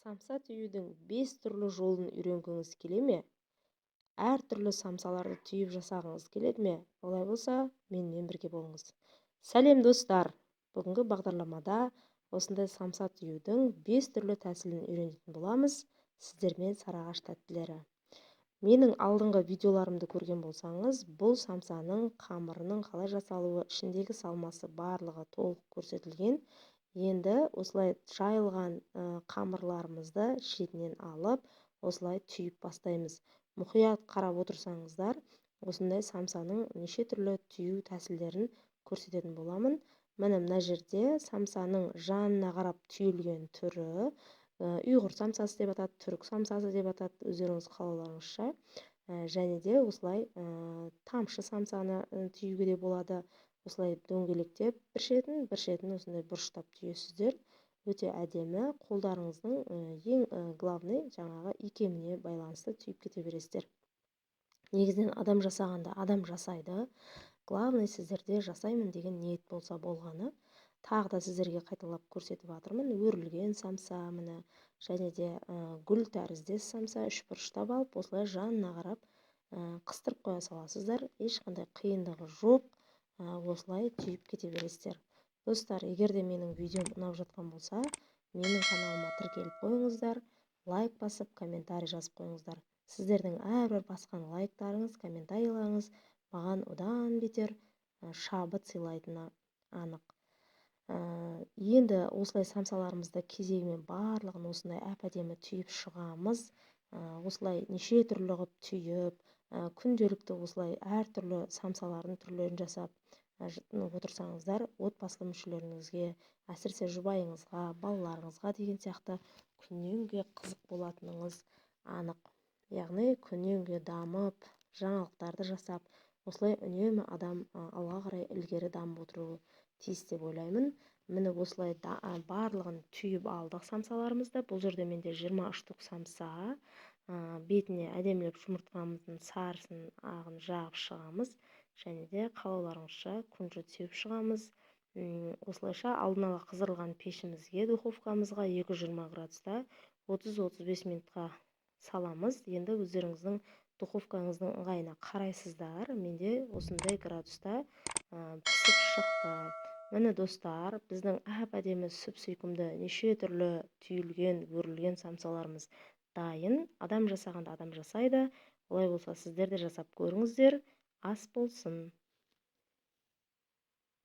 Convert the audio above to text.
Самса түюдің 5 түрлі жолын үйренгіңіз келе ме? Әр түрлі самсаларды түйіп жасағыңыз келеді ме? Олай болса, менімен бірге болыңыз. Сәлем, достар! Бүгінгі бағдарламада осындай самса түюдің 5 түрлі тәсілін үйренетін боламыз. Сіздермен Сарыағаш тәттілері. Менің алдыңғы видеоларымды көрген болсаңыз, бұл самсаның қамырының қалай жасалуы, ішіндегі салмасы барлығы толық көрсетілген. Енді осылай жайылған қамырларымызды шетінен алып, осылай түйіп бастаймыз. Мұқият қарап отырсаңыздар, осындай самсаның неше түрлі түю тәсілдерін көрсететін боламын. Міне, мына жерде самсаның жанына қарап түйілген түрі, ұйғыр самсасы деп атады, түрік самсасы деп атады, өздеріңіз қалауларыңызша. Және де осылай тамшы самсаны түюге де болады. Осылай дөңгелектеп бір шетін, бір шетін осындай бұрыштап түйесіздер. Өте әдемі, қолдарыңыздың ең главный жаңағы икеміне байланысты түйіп кете бересіздер. Негізінен адам жасағанда адам жасайды. Главный, сіздерде жасаймын деген ниет болса болғаны. Тағы да сіздерге қайталап көрсетіп жатырмын. Өрілген самса, міне, және де гүл тәріздес самса үш бұрыштап алып, осылай жанына қарап қыстырып қоя саласыздар. Ешқандай қиындығы жоқ. Осылай түйіп кете бересіздер. Достар, егер де менің видеом ұнап жатқан болса, менің каналыма тіркеліп қойыңыздар, лайк басып, комментарий жазып қойыңыздар. Сіздердің әрбір басқан лайктарыңыз, комментарийлеріңіз маған одан бетер шабыт сыйлайтыны анық. Енді осылай самсаларымызды кезегімен барлығын осындай әп-әдемі түйіп шығамыз. Осылай неше түрлі қылып түйіп, күнделікті осылай әртүрлі самсалардың түрлерін жасап отырсаңыздар, отбасы мүшелеріңізге, әсіресе жұбайыңызға, балаларыңызға деген сияқты күннен күнге қызық болатыныңыз анық. Яғни күннен күнге дамып, жаңалықтарды жасап, осылай үнемі адам алға қарай ілгері дамып отыруы тиіс деп ойлаймын. Міне, осылай барлығын түйіп алдық самсаларымызды. Бұл жерде менде 20 штук самса. Бетіне әдемілеп жұмыртқамыздың сарысын, ағын жағып шығамыз және де қалауларыңызша күнжіт сеуіп шығамыз. Осылайша алдын ала қыздырылған пешімізге, духовкамызға 220 градуста 30-35 минутқа саламыз. Енді өздеріңіздің духовкаңыздың ыңғайына қарайсыздар. Менде осындай градуста пісіп шықты. Міне, достар, біздің әп-әдемі, сүп сүйкімді, неше түрлі түйілген, өрілген самсаларымыз дайын. Адам жасағанда адам жасайды. Олай болса, сіздер де жасап көріңіздер. Ас болсын!